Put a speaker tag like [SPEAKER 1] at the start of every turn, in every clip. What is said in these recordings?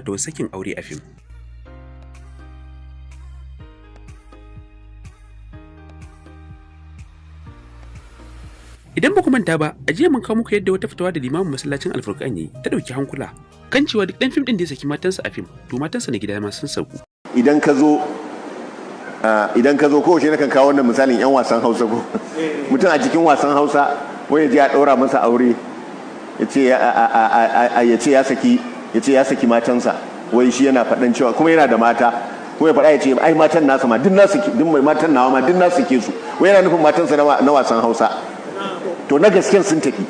[SPEAKER 1] Wato sakin aure a fim. Idan ba ku manta ba, a jiya mun kawo muku yadda wata fitawa da limamin masallacin Alfurqan yayi ta dauki hankula kan cewa duk dan fim din da ya saki matansa a fim, to matansa na gida ma sun sauku.
[SPEAKER 2] Idan ka zo idan ka zo kowace nakan kawo wannan misalin yan wasan Hausa ko mutum a cikin wasan Hausa wai ya je a ɗaura masa aure ya ce ya saki ya ce ya saki matansa, wai shi yana faɗan cewa kuma yana da mata, kuma ya faɗa ya ce ai matan nasa ma duk nasu, duk mai matan nawa ma duk nasu ke su, wai yana nufin matansa na wasan Hausa. To na gasken sun tafi,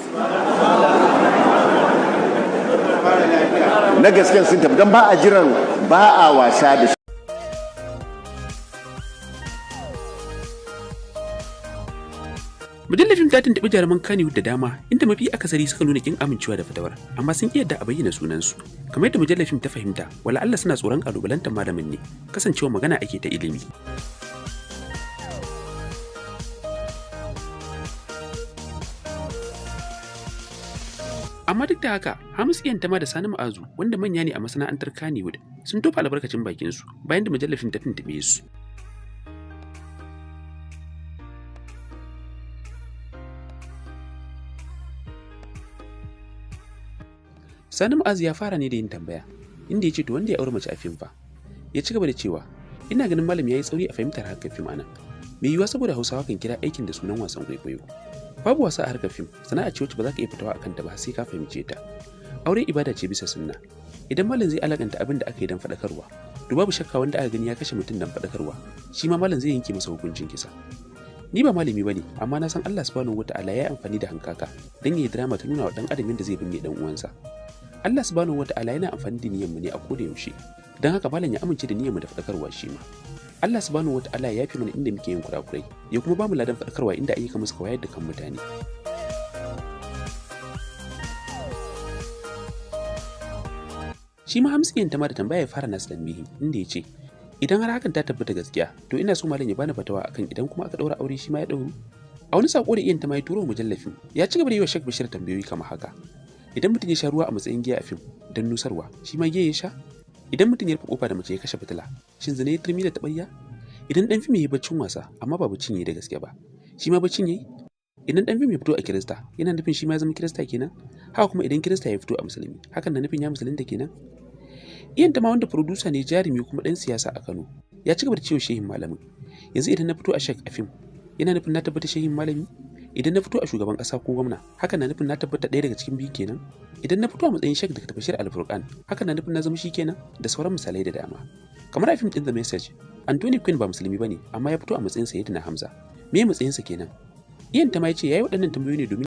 [SPEAKER 2] na gasken sun tafi, don ba a jiran, ba a wasa da shi.
[SPEAKER 1] Mujallar fim ta tuntuɓi jaruman Kannywood da dama, inda mafi akasari suka nuna kin amincewa da fatawar, amma sun ƙi yadda a bayyana sunansu. Kamar yadda mujallar fim ta fahimta, wala Allah suna tsoron ƙalubalantar malamin ne, kasancewa magana ake ta ilimi. Amma duk da haka, Hamisu Iyantama da Sani Ma'azu, wanda manya ne a masana'antar Kannywood, sun tofa albarkacin bakinsu bayan da mujallar fim ta tuntuɓe su. Sani Ma'azu ya fara ne da yin tambaya, inda ya ce to wanda ya aure mace a fim fa. Ya ci gaba da cewa, ina ganin malam ya yi tsauri a fahimtar harkar fim anan. Mai yiwuwa saboda Hausawa kan kira aikin da sunan wasan kwaikwayo. Babu wasa a harkar fim, sana'a ce wacce ba za ka iya fitawa akan ta ba sai ka fahimce ta. Aure ibada ce bisa sunna. Idan malam zai alakanta abin da aka yi don faɗakarwa, to babu shakka wanda aka gani ya kashe mutum don faɗakarwa, shi ma malam zai yanke masa hukuncin kisa. Ni ba malami bane, amma na san Allah subhanahu wata'ala ya yi amfani da hankaka don ya yi drama ta nuna wa ɗan adam yadda zai binne ɗan uwansa. Allah subhanahu wata'ala yana amfani da niyyarmu ne a koda yaushe, don haka malam ya amince da niyyarmu da faɗakarwa shi ma. Allah subhanahu wata'ala ya yafe mana inda muke yin kurakurai, ya kuma bamu ladan faɗakarwa inda ayyukan mu suka wayar da kan mutane. Shi ma Hamisu Iyantama da tambaya ya fara nasu tambihi, inda ya ce, idan har hakan ta tabbata gaskiya, to ina so malam ya bani fatawa akan idan kuma aka ɗaura aure shi ma ya ɗauru. A wani sako da Iyantama ya turo mujallafin, ya ci gaba da yi wa Sheikh Bashir tambayoyi kamar haka. Idan mutum ya sha ruwa a matsayin giya a fim don nusarwa, shi ma giya ya sha? Idan mutum ya rufe kofa da mace ya kashe fitila, shin zina ya turmi da taɓarya? Idan ɗan fim ya yi baccin wasa amma ba baccin ya yi da gaske ba, shi ma baccin ya yi? Idan ɗan fim ya fito a Kirista, yana nufin shi ma ya zama Kirista kenan? Haka kuma idan Kirista ya fito a Musulmi, hakan na nufin ya musulunta kenan? Iyantama wanda furodusa ne jarumi kuma ɗan siyasa a Kano, ya ci gaba da cewa shehin malamin, yanzu idan na fito a Sheikh a fim, yana nufin na tabbata shehin malami? Idan na fito a shugaban ƙasa ko gwamna, hakan na nufin na tabbata ɗaya daga cikin biyu kenan? Idan na fito a matsayin Sheikh Dr. Bashir Alfurqan, hakan na nufin na zama shi kenan? Da sauran misalai da dama. Kamar a fim ɗin The Message, Anthony Quinn ba musulmi bane, amma ya fito a matsayin Sayyidina Hamza. Me matsayinsa kenan? Iyantama ya ce yayi waɗannan tambayoyi ne domin